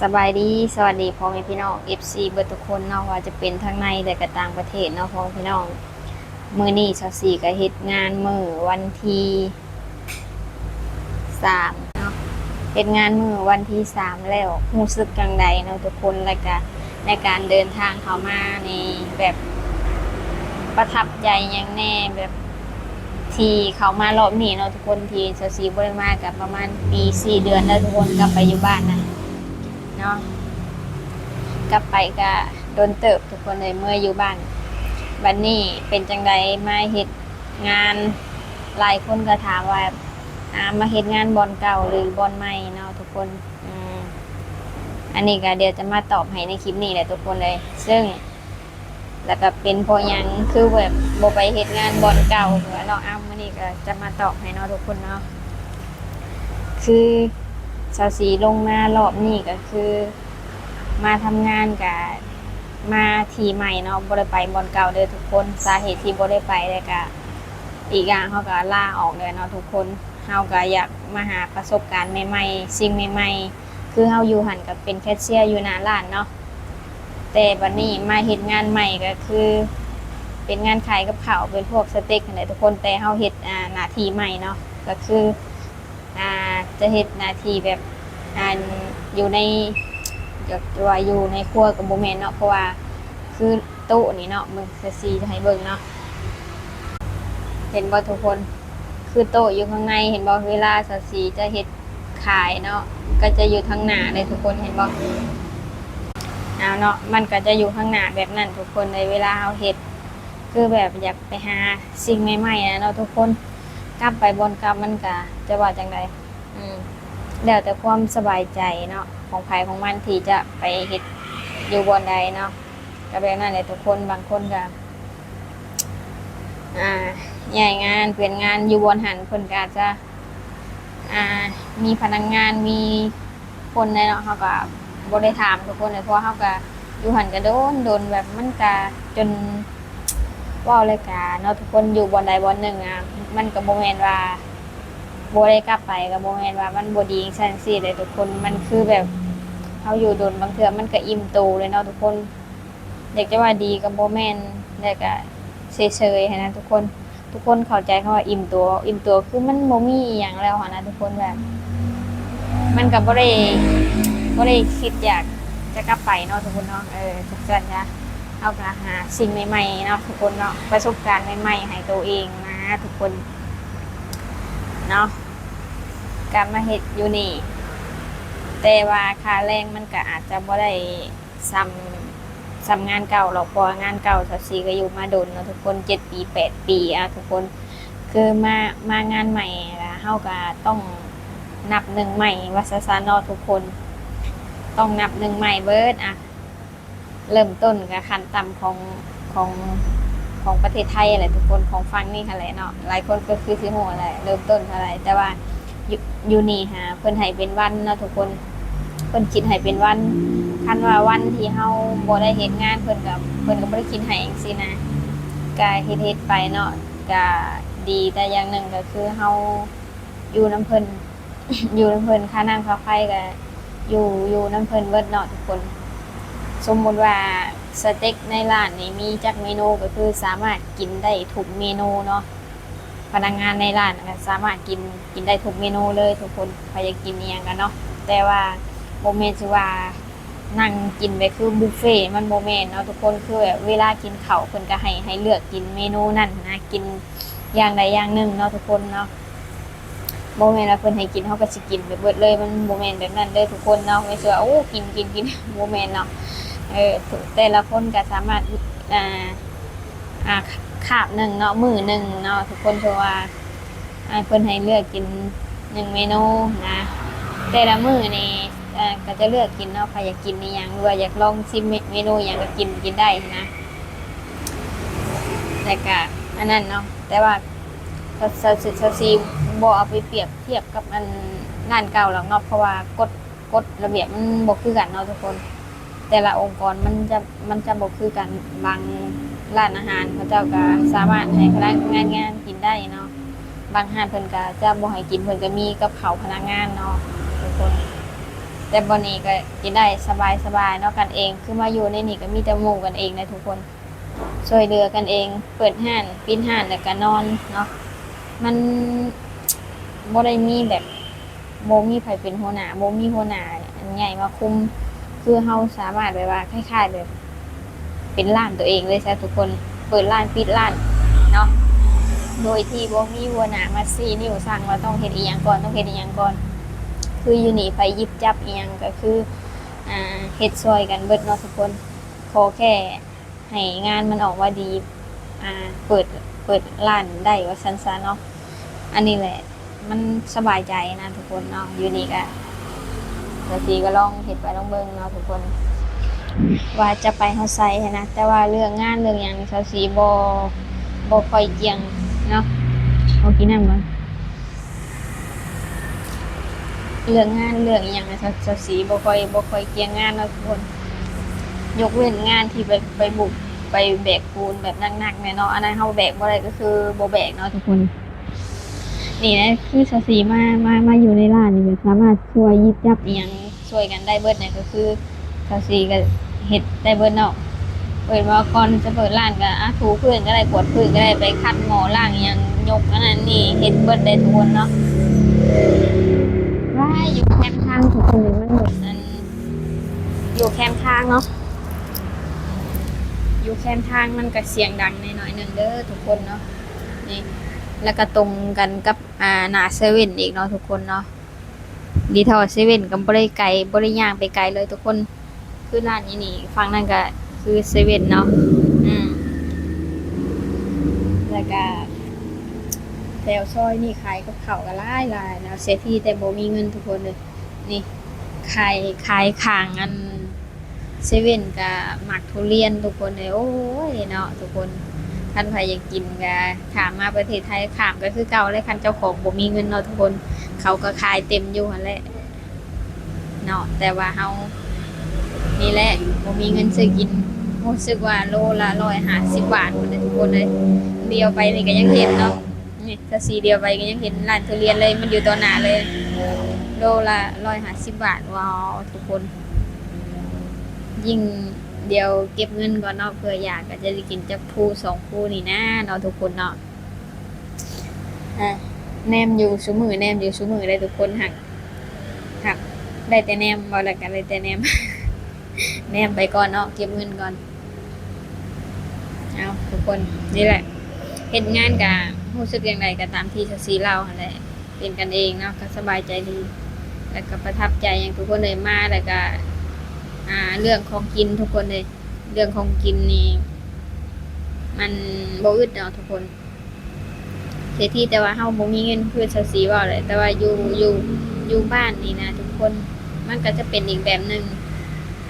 ສະບາຍດີ ສະຫວັດດີພໍ່ແມ່ພີ່ນ້ອງ ເອັຟຊີ ເບິດທຸກຄົນເນາະ ວ່າຈະເປັນທັງໃນ ແລະ ກະຕ່າງປະເທດເນາະ ພໍ່ແມ່ພີ່ນ້ອງ. ມື້ນີ້ສາວສີກະເຮັດງານມື້ວັນທີສາມເນາະ ເຮັດງານມື້ວັນທີສາມແລ້ວ ຮູ້ສຶກຈັ່ງໃດເນາະທຸກຄົນ? ແລະກະໃນການເດີນທາງເຂົ້າມານີ້ ແບບປະທັບໃຈຫຍັງແດ່ ແບບທີ່ເຂົ້າມາລອບນີ້ເນາະທຸກຄົນ ທີ່ສາວສີບໍ່ໄດ້ມາກະປະມານປີສີ່ເດືອນແລ້ວທຸກຄົນ ກັບໄປຢູ່ບ້ານນະເນາະ ກັບໄປກະດົນເຕີບ ທຸກຄົນເອີຍ ເມື່ອຢູ່ບ້ານ. ບັດນີ້ເປັນຈັ່ງໃດ ມາເຮັດງານ ຫຼາຍຄົນກໍຖາມວ່າ ອາ ມາເຮັດງານບ່ອນເກົ່າ ຫຼື ບ່ອນໃໝ່ເນາະທຸກຄົນ. ອືມ ອັນນີ້ກໍດຽວຈະມາຕອບໃຫ້ໃນຄລິບນີ້ແຫຼະທຸກຄົນເອີຍ. ເຊິ່ງ ແລ້ວກໍເປັນເພາະຫຍັງຄືແບບບໍ່ໄປເຮັດງານບ່ອນເກົ່າເນາະ. ອາ ມື້ນີ້ກໍຈະມາຕອບໃຫ້ເນາະທຸກຄົນເນາະ. ຄືສາວສີລົງມາລອບນີ້ກໍຄື ມາທຳງານກະມາທີ່ໃໝ່ເນາະ ບໍ່ໄດ້ໄປບ່ອນເກົ່າເດີທຸກຄົນ. ສາເຫດທີ່ບໍ່ໄດ້ໄປ ແລ້ວກະອີກຢ່າງເຮົາກະລາອອກເລີຍເນາະທຸກຄົນ. ເຮົາກະຢາກມາຫາປະສົບການໃໝ່ໆ ສິ່ງໃໝ່ໆ ຄືເຮົາຢູ່ຫັ້ນກະເປັນແຄຊຽຢູ່ໜ້າຮ້ານເນາະ ແຕ່ບັດນີ້ມາເຮັດງານໃໝ່ກະຄືເປັນງານຂາຍກັບເຂົ້າ ເປັນພວກສະເຕັກຫັ້ນແຫຼະທຸກຄົນ ແຕ່ເຮົາເຮັດ ອາ ໜ້າທີ່ໃໝ່ເນາະ ກະຄື ອ່າ ຈະເຮັດໜ້າທີ່ແບບ ອັນ ຢູ່ໃນ ຈະວ່າຢູ່ໃນຄົວກໍບໍ່ແມ່ນເນາະ ເພາະວ່າຄືໂຕະນີ້ເນາະ ເບິ່ງ ສາວສີຈະໃຫ້ເບິ່ງເນາະ ເຫັນບໍ່ທຸກຄົນ? ຄືໂຕະຢູ່ຂ້າງໃນ ເຫັນບໍ່? ເວລາສາວສີຈະເຮັດຂາຍເນາະ ກໍຈະຢູ່ທາງໜ້າເລີຍທຸກຄົນ ເຫັນບໍ່? ເອົາເນາະ ມັນກໍຈະຢູ່ຂ້າງໜ້າແບບນັ້ນທຸກຄົນເລີຍ ເວລາເຮົາເຮັດ ຄືແບບຢາກໄປຫາສິ່ງໃໝ່ໆນະເນາະທຸກຄົນ. ກັບໄປບ່ອນເກົ່າມັນກະຈະວ່າຈັ່ງໃດ ອືມ ແລ້ວແຕ່ຄວາມສະບາຍໃຈເນາະ ຂອງໃຜຂອງມັນທີ່ຈະໄປເຮັດຢູ່ບ່ອນໃດເນາະ ກະແບບນັ້ນແຫຼະທຸກຄົນ. ບາງຄົນກະ ອ່າ ຍ້າຍງານ ປ່ຽນງານ ຢູ່ບ່ອນຫັ້ນເພິ່ນກະອາດຈະ ອ່າ ມີພະນັກງານ ມີຄົນແດ່ເນາະ ເຮົາກະບໍ່ໄດ້ຖາມທຸກຄົນເລີຍ ເພາະວ່າເຮົາກະຢູ່ຫັ້ນກະດົນໆ ແບບມັນກະຈົນ ເວົ້າແລ້ວກະເນາະທຸກຄົນ ຢູ່ບ່ອນໃດບ່ອນໜຶ່ງອະ ມັນກະບໍ່ແມ່ນວ່າບໍ່ໄດ້ກັບໄປ ກະບໍ່ແມ່ນວ່າມັນບໍ່ດີຈັ່ງຊັ້ນຈັ່ງຊີ້ເດ້ທຸກຄົນ. ມັນຄືແບບເຮົາຢູ່ດົນ ບາງເທື່ອມັນກະອີ່ມໂຕເລີຍເນາະທຸກຄົນ. ຢາກຈະວ່າດີກໍບໍ່ແມ່ນ ແລ້ວກະເຊີຍໆຫັ້ນນະທຸກຄົນ. ທຸກຄົນເຂົ້າໃຈຄຳວ່າອີ່ມຕົວ ອີ່ມຕົວຄືມັນບໍ່ມີອີ່ຫຍັງແລ້ວຫັ້ນນະທຸກຄົນ ແບບມັນກໍບໍ່ໄດ້ ບໍ່ໄດ້ຄິດຢາກຈະກັບໄປເນາະທຸກຄົນເນາະ. ເອີ ຈັ່ງຊັ້ນຊະ ເຮົາກໍຫາສິ່ງໃໝ່ໆເນາະທຸກຄົນເນາະ ປະສົບການໃໝ່ໆໃຫ້ໂຕເອງນະທຸກຄົນເນາະ ກັບມາເຮັດຢູ່ນີ້ ແຕ່ວ່າຄ່າແຮງມັນກໍອາດຈະບໍ່ໄດ້ ສ່ຳ ສ່ຳງານເກົ່າດອກ ເພາະວ່າງານເກົ່າສາວສີກໍຢູ່ມາດົນເນາະທຸກຄົນ ເຈັດປີ ແປດປີອະທຸກຄົນ. ຄືມາ ມາງານໃໝ່ລະ ເຮົາກໍຕ້ອງນັບໜຶ່ງໃໝ່ວ່າຊັ້ນຊະເນາະທຸກຄົນ ຕ້ອງນັບໜຶ່ງໃໝ່ເບິດອະ. ເລີ່ມຕົ້ນກໍຂັ້ນຕ່ຳຂອງ ຂອງ ຂອງປະເທດໄທຫັ້ນແຫຼະທຸກຄົນ ຂອງຝັ່ງນີ້ຫັ້ນແຫຼະເນາະ ຫຼາຍຄົນກໍຄືຊິຮູ້ແຫຼະ ເລີ່ມຕົ້ນເທົ່າໃດ ແຕ່ວ່າ ຢູ່ ຢູ່ນີ້ຫາເພິ່ນໃຫ້ເປັນວັນເນາະທຸກຄົນ ເພິ່ນຄິດໃຫ້ເປັນວັນ. ຄັນວ່າວັນທີ່ເຮົາບໍ່ໄດ້ເຮັດງານ ເພິ່ນກໍ ເພິ່ນກໍບໍ່ໄດ້ຄິດໃຫ້ຈັ່ງຊີ້ນະ ກະເຮັດໆໄປເນາະ ກະດີ. ແຕ່ຢ່າງໜຶ່ງກໍຄືເຮົາຢູ່ນຳເພິ່ນ ຢູ່ນຳເພິ່ນ ຄ່ານ້ຳຄ່າໄຟກໍຢູ່ ຢູ່ນຳເພິ່ນເບິດເນາະທຸກຄົນ. ສົມມຸດວ່າສະເຕັກໃນຮ້ານນີ້ມີຈັກເມນູ ກໍຄືສາມາດກິນໄດ້ທຸກເມນູເນາະ ພະນັກງານໃນຮ້ານກໍສາມາດກິນ ກິນໄດ້ທຸກເມນູເລີຍທຸກຄົນ ໃຜຢາກກິນອີ່ຫຍັງກໍເນາະ. ແຕ່ວ່າບໍ່ແມ່ນຊິວ່ານັ່ງກິນແບບຄືບຸບເຟ ມັນບໍ່ແມ່ນເນາະທຸກຄົນ ຄືແບບເວລາກິນເຂົ້າເພິ່ນກໍໃຫ້ ໃຫ້ເລືອກກິນເມນູນັ້ນນະ ກິນຢ່າງໃດຢ່າງໜຶ່ງເນາະທຸກຄົນເນາະ. ບໍ່ແມ່ນວ່າເພິ່ນໃຫ້ກິນເຮົາກໍຊິກິນໄປເບິດເລີຍ ມັນບໍ່ແມ່ນແບບນັ້ນເດີທຸກຄົນເນາະ ແມ່ນຊິວ່າ ໂອ້ ກິນ ກິນ ກິນ ບໍ່ແມ່ນເນາະ. ເອີ ແຕ່ລະຄົນກໍສາມາດ ອ່າ ອ່າ ຄາບໜຶ່ງເນາະ ມື້ໜຶ່ງເນາະທຸກຄົນ ເພາະວ່າ ອ່າ ເພິ່ນໃຫ້ເລືອກກິນໜຶ່ງເມນູນະ ແຕ່ລະມື້ນີ້ ເອີ ກໍຈະເລືອກກິນເນາະ ໃຜຢາກກິນອີ່ຫຍັງ ຫຼືວ່າຢາກລອງຊິມເມ ເມນູຫຍັງກໍກິນ ກິນໄດ້ນະ. ແລ້ວກະອັນນັ້ນເນາະ ແຕ່ວ່າ ສາວ ສາວ ສາວສີບໍ່ເອົາໄປປຽບທຽບກັບອັນຮ້ານເກົ່າດອກເນາະ ເພາະວ່າກົດ ກົດລະບຽບມັນບໍ່ຄືກັນເນາະທຸກຄົນ ແຕ່ລະອົງກອນມັນຈະ ມັນຈະບໍ່ຄືກັນ. ບາງຮ້ານອາຫານເຂົາເຈົ້າກະສາມາດໃຫ້ພະນັກງານກິນໄດ້ເນາະ ບາງຮ້ານເພິ່ນກະຈະບໍ່ໃຫ້ກິນ ເພິ່ນກະມີກັບເຂົ້າພະນັກງານເນາະທຸກຄົນ. ແຕ່ບ່ອນນີ້ກໍກິນໄດ້ສະບາຍໆເນາະ ກັນເອງ ຄືມາຢູ່ໃນນີ້ກໍມີແຕ່ໝູ່ກັນເອງນະທຸກຄົນ ຊ່ວຍເຫຼືອກັນເອງ ເປີດຮ້ານ ປິດຮ້ານ ແລ້ວກໍນອນເນາະ ມັນບໍ່ໄດ້ມີແບບ ບໍ່ມີໃຜເປັນຫົວໜ້າ ບໍ່ມີຫົວໜ້າອັນໃຫຍ່ມາຄຸມ ຄືເຮົາສາມາດແບບວ່າຄ້າຍໆແບບ ເປັນຮ້ານຕົວເອງເລີຍຊະທຸກຄົນ ເປີດຮ້ານປິດຮ້ານເນາະ ໂດຍທີ່ບໍ່ມີຫົວໜ້າມາຊີ້ນິ້ວສັ່ງວ່າຕ້ອງເຮັດອີ່ຫຍັງກ່ອນ ຕ້ອງເຮັດອີ່ຫຍັງກ່ອນ ຄືຢູ່ນີ້ໃຜຢິບຈັບອີ່ຫຍັງກໍຄື ອ່າ ເຮັດຊ່ວຍກັນເບິດເນາະທຸກຄົນ ຂໍແຄ່ໃຫ້ງານມັນອອກມາດີ ອ່າ ເປີດ ເປີດຮ້ານໄດ້ວ່າຊັ້ນຊະເນາະ ອັນນີ້ແຫຼະ ມັນສະບາຍໃຈນະທຸກຄົນເນາະ ຢູ່ນີ້ກະ ສາວສີກໍລອງເຮັດໄປລອງເບິ່ງເນາະທຸກຄົນ ວ່າຈະໄປຮອດໃສຫັ້ນນະ ແຕ່ວ່າເລື່ອງງານເລື່ອງຫຍັງນີ້ ສາວສີບໍ່ ບໍ່ຄ່ອຍກ່ຽງເນາະ ຂໍກິນນ້ຳກ່ອນ ເລື່ອງງານເລື່ອງອີ່ຫຍັງນີ້ ສາວ ສາວສີບໍ່ຄ່ອຍ ບໍ່ຄ່ອຍກ່ຽງງານເນາະທຸກຄົນ ຍົກເວັ້ນງານທີ່ໄປ ໄປບຸກ ໄປແບກປູນແບບໜັກໆແນ່ເນາະ ອັນນັ້ນເຮົາແບກບໍ່ໄດ້ກໍຄືບໍ່ແບກເນາະທຸກຄົນ ນີ້ນະ ຄືສາວສີມາ ມາ ມາຢູ່ໃນຮ້ານນີ້ ກໍສາມາດຊ່ວຍຢິບຈັບອີ່ຫຍັງ ຊ່ວຍກັນໄດ້ເບິດນະ ກໍຄືສາວສີກໍເຮັດໄດ້ເບິດເນາະ ເປີດວ່າກ່ອນຈະເປີດຮ້ານກໍ ອ່າ ຖູພື້ນກໍໄດ້ ກວາດພື້ນກໍໄດ້ ໄປຂັດໝໍ້ລ້າງອີ່ຫຍັງ ຍົກອັນນັ້ນນີ້ ເຮັດເບິດໄດ້ທຸກຄົນເນາະ ວ້າຍ ຢູ່ແຄມທາງທຸກຄົນ ມັນແບບນັ້ນ ຢູ່ແຄມທາງເນາະ ຢູ່ແຄມທາງມັນກໍສຽງດັງແດ່ໜ້ອຍໜຶ່ງເດີທຸກຄົນເນາະ ນີ້ ແລ້ວກໍຕົງກັນກັບ ອ່າ ໜ້າເຊເວັ່ນອີກເນາະທຸກຄົນເນາະ ດີເທົ່າເຊເວັ່ນກໍບໍ່ໄດ້ໄກ ບໍ່ໄດ້ຍ່າງໄປໄກເລີຍທຸກຄົນ ຄືຮ້ານຢູ່ນີ້ ຝັ່ງນັ້ນກໍຄືເຊເວັ່ນເນາະ ອືມ ແລ້ວກໍແຖວຊອຍນີ້ຂາຍກັບເຂົ້າກໍຫຼາຍໆເນາະ ເສດຖີແຕ່ບໍ່ມີເງິນທຸກຄົນເອີຍ ນີ້ ຂາຍ ຂາຍຂ້າງອັນເຊເວັ່ນກໍໝາກທຸລຽນທຸກຄົນເອີຍ ໂອ້ຍເນາະທຸກຄົນ ຄັນໃຜຢາກກິນກໍຂ້າມມາປະເທດໄທ ຂ້າມກໍຄືເກົ່າແຫຼະ ຄັນເຈົ້າຂອງບໍ່ມີເງິນເນາະທຸກຄົນ ເຂົາກໍຂາຍເຕັມຢູ່ຫັ້ນແຫຼະ ເນາະ ແຕ່ວ່າເຮົານີ້ແຫຼະ ບໍ່ມີເງິນຊື້ກິນ ຮູ້ສຶກວ່າໂລລະຮ້ອຍຫ້າສິບບາດພຸ້ນເດ້ທຸກຄົນເອີຍ ດຽວໄປນີ້ກໍຍັງເຫັນເນາະ ນີ້ ສາວສີດຽວໄປກໍຍັງເຫັນຮ້ານທຸລຽນເລີຍ ມັນຢູ່ຕໍ່ໜ້າເລີຍ ໂລລະຮ້ອຍຫ້າສິບບາດ ວ້າວ ທຸກຄົນ ຍິ່ງ ດຽວເກັບເງິນກ່ອນເນາະ ເພື່ອຢາກກໍຈະໄດ້ກິນຈັກພູສອງພູນີ້ນາເນາະທຸກຄົນເນາະ. ອ່າ ແນມຢູ່ຊຸມື້ ແນມຢູ່ຊຸມື້ເດ້ທຸກຄົນ ຫາກ ຫາກໄດ້ແຕ່ແນມ ເວົ້າແລ້ວກໍໄດ້ແຕ່ແນມ ແນມໄປກ່ອນເນາະ ເກັບເງິນກ່ອນ ເອົາທຸກຄົນ ນີ້ແຫຼະ ເຮັດງານກໍຮູ້ສຶກຈັ່ງໃດກໍຕາມທີ່ສາວສີເລົ່າຫັ້ນແຫຼະ ເປັນກັນເອງເນາະ ກໍສະບາຍໃຈດີ ແລ້ວກໍປະທັບໃຈຫຍັງທຸກຄົນເອີຍ ມາແລ້ວກໍ ອ່າ ເລື່ອງຂອງກິນທຸກຄົນເອີຍ ເລື່ອງຂອງກິນນີ້ ມັນບໍ່ອຶດດອກທຸກຄົນ ເສດຖີແຕ່ວ່າເຮົາບໍ່ມີເງິນຄືສາວສີເວົ້າແຫຼະ ແຕ່ວ່າຢູ່ ຢູ່ ຢູ່ບ້ານນີ້ນະທຸກຄົນ ມັນກໍຈະເປັນອີກແບບໜຶ່ງ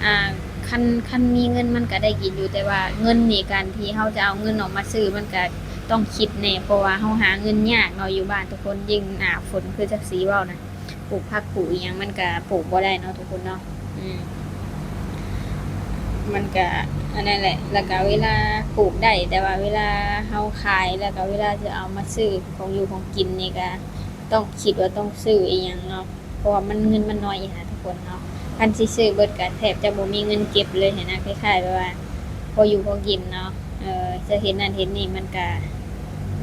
ອ່າ ຄັນ ຄັນມີເງິນມັນກໍໄດ້ກິນຢູ່ ແຕ່ວ່າເງິນນີ້ ການທີ່ເຮົາຈະເອົາເງິນອອກມາຊື້ ມັນກໍຕ້ອງຄິດແດ່ ເພາະວ່າເຮົາຫາເງິນຍາກເນາະ ຢູ່ບ້ານທຸກຄົນ ຍິ່ງໜ້າຝົນຄືສາວສີເວົ້ານະ ປູກຜັກປູກອີ່ຫຍັງມັນກະປູກບໍ່ໄດ້ເນາະທຸກຄົນເນາະ ອືມ ມັນກະອັນນັ້ນແຫຼະ ແລ້ວກະເວລາປູກໄດ້ ແຕ່ວ່າເວລາເຮົາຂາຍ ແລ້ວກະເວລາຈະເອົາມາຊື້ຂອງຢູ່ຂອງກິນນີ້ກະຕ້ອງຄິດວ່າຕ້ອງຊື້ອີ່ຫຍັງເນາະ ເພາະວ່າມັນ ເງິນມັນໜ້ອຍຫັ້ນນະທຸກຄົນເນາະ ຄັນຊິຊື້ເບິດກະແທບຈະບໍ່ມີເງິນເກັບເລີຍຫັ້ນນະ ຄ້າຍໆແບບວ່າພໍຢູ່ພໍກິນເນາະ ເອີ ຈະເຮັດນັ້ນເຮັດນີ້ມັນກະ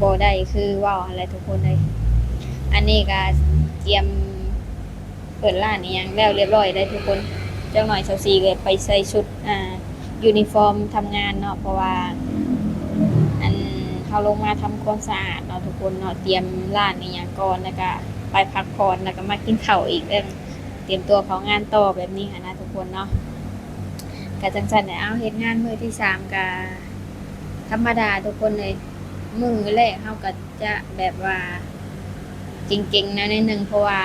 ບໍ່ໄດ້ຄືເວົ້າຫັ້ນແຫຼະທຸກຄົນເອີຍ ອັນນີ້ກະກຽມ ເປີດຮ້ານອີ່ຫຍັງແລ້ວລຽບຮ້ອຍແລ້ວທຸກຄົນ ຈັກໜ້ອຍສາວສີກໍໄປໃສ່ຊຸດ ອ່າ ຢູນິຟອມທຳງານເນາະ ເພາະວ່າ ອັນ ເຮົາລົງມາທຳຄວາມສະອາດເນາະທຸກຄົນເນາະ ຕຽມຮ້ານອີ່ຫຍັງກ່ອນ ແລ້ວກໍໄປພັກຜ່ອນ ແລ້ວກໍມາກິນເຂົ້າອີກ ແລ້ວຕຽມຕົວເຂົ້າງານຕໍ່ແບບນີ້ຫັ້ນນະທຸກຄົນເນາະ ກໍຈັ່ງຊັ້ນແຫຼະ ເອົາ ເຮັດງານມື້ທີສາມກໍທຳມະດາທຸກຄົນເອີຍ ມື້ແລກເຮົາກໍ ຈະແບບວ່າເກັ່ງໆແນວໜຶ່ງ ເພາະວ່າ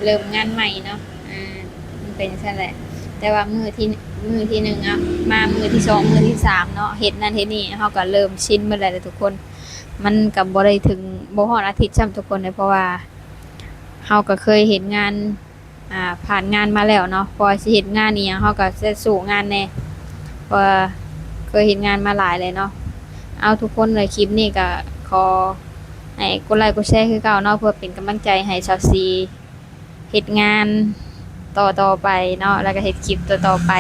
ເລີ່ມງານໃໝ່ເນາະ ອ່າ ມັນເປັນຈັ່ງຊັ້ນແຫຼະ ແຕ່ວ່າມື້ທີ ມື້ທີໜຶ່ງເນາະ ມາມື້ທີສອງ ມື້ທີສາມເນາະ ເຮັດນັ້ນເຮັດນີ້ ເຮົາກໍເລີ່ມຊິນໝົດແລ້ວເດ້ທຸກຄົນ ມັນກໍບໍ່ໄດ້ເຖິງ ບໍ່ຮອດອາທິດຊ້ຳທຸກຄົນເດ້ ເພາະວ່າເຮົາກໍເຄີຍເຮັດງານ ອ່າ ຜ່ານງານມາແລ້ວເນາະ ເພາະວ່າຊິເຮັດງານອີ່ຫຍັງ ເຮົາກໍຈະສູ້ງານແດ່ ເພາະວ່າເຄີຍເຮັດງານມາຫຼາຍແລ້ວເນາະ ເອົາ ທຸກຄົນເລີຍ ຄລິບນີ້ກໍຂໍໃຫ້ກົດໄລກົດແຊຄືເກົ່າເນາະ ເພື່ອເປັນກຳລັງໃຈໃຫ້ສາວສີເຮັດງານ ຕໍ່ໆໄປເນາະ ແລ້ວກໍເຮັດຄລິບຕໍ່ໆໄປ.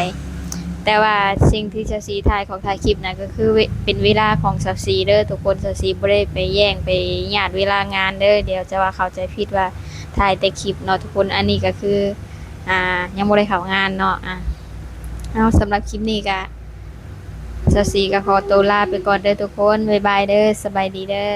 ແຕ່ວ່າສິ່ງທີ່ສາວສີຖ່າຍ ຂອງຖ່າຍຄລິບນະ ກໍຄືເວ ເປັນເວລາຂອງສາວສີເດີທຸກຄົນ. ສາວສີບໍ່ໄດ້ໄປແຍ່ງໄປຍາດເວລາງານເດີ. ດຽວຈະວ່າເຂົ້າໃຈຜິດວ່າຖ່າຍແຕ່ຄລິບເນາະທຸກຄົນ. ອັນນີ້ກໍຄື ອ່າ ຍັງບໍ່ໄດ້ເຂົ້າງານເນາະ. ອ່າ ເອົາ ສຳລັບຄລິບນີ້ກໍ ສາວສີກໍຂໍຕົວລາໄປກ່ອນເດີທຸກຄົນ. ບາຍບາຍເດີ. ສະບາຍດີເດີ.